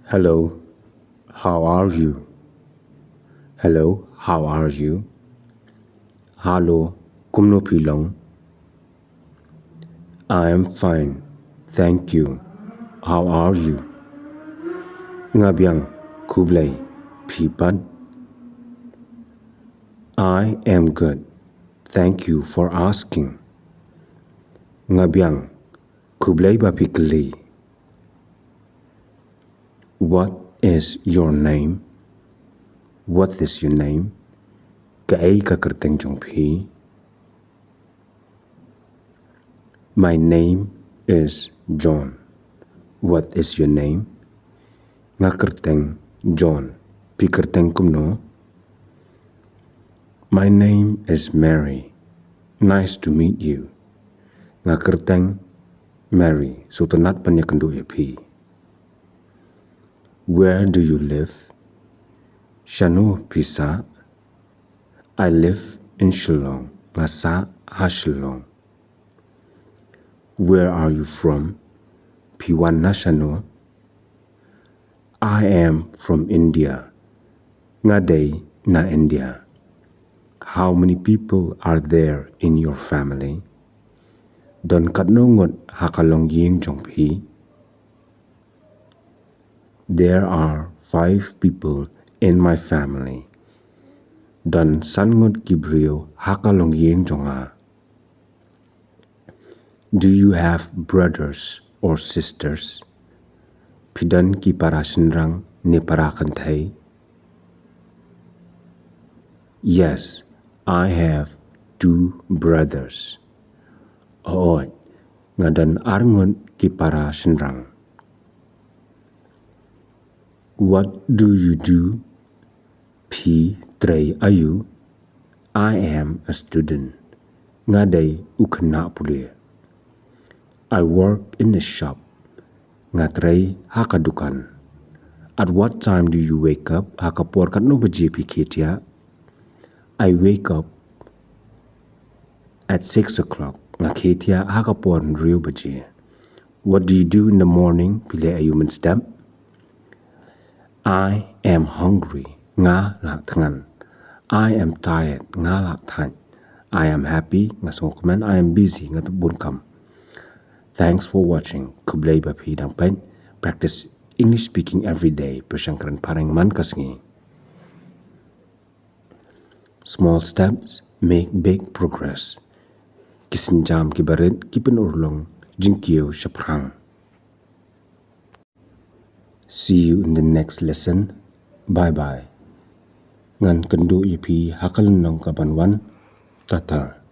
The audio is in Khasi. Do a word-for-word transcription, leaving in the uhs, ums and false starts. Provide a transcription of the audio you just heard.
Hello, how are you? Hello, how are you? Hello, kumno phi long? I am fine, thank you. How are you? Nga biang, khublei, phi pat? I am good, thank you for asking. Nga biang, khublei ba phi kylli. What is your name? What is your name? Kaei ka kyrteng jong phi? My name is John. What is your name? Nga kyrteng John. Phi kyrteng kumno? My name is Mary. Nice to meet you. Nga kyrteng Mary. Sngewtynnat ban ïakynduh ïa phi. Where do you live? Shano phi sah? I live in Shillong. Nga sah ha Shillong. Where are you from? Phi wan na shano? I am from India. Nga dei na India. How many people are there in your family? Don katno ngut ha ka longïing jong phi? There are five people in my family. Don san ngut ki briew ha ka longïing jong nga. Do you have brothers or sisters? Phi don ki para shynrang ne para kynthei? Yes, I have two brothers. Hooid, nga don ar ngut ki para shynrang. What do you do? Phi trei aïu? I am a student. Nga dei u khynnah pule. I work in a shop. Nga trei ha ka dukan. At what time do you wake up? Ha ka por katno baje phi khie thiah? I wake up at six o'clock. Nga khie thiah ha ka por hynriew baje. What do you do in the morning? Phi leh aïu mynstep? I am hungry. Nga lah thngan. I am tired. Nga lah thait. I am happy. Nga sngewkmen. I am busy. Nga tip bun kam. Thanks for watching. Khublei ba phi dang peit. Practice English speaking every day. Pyrshang kren phareng man ka sngi. Small steps make big progress. Ki sienjam kiba rit ki pynurlong jingkiew shaphrang. See you in the next lesson. Bye bye. Ngan kynduh ïa phi ha ka lynnong kaban wan. Tata.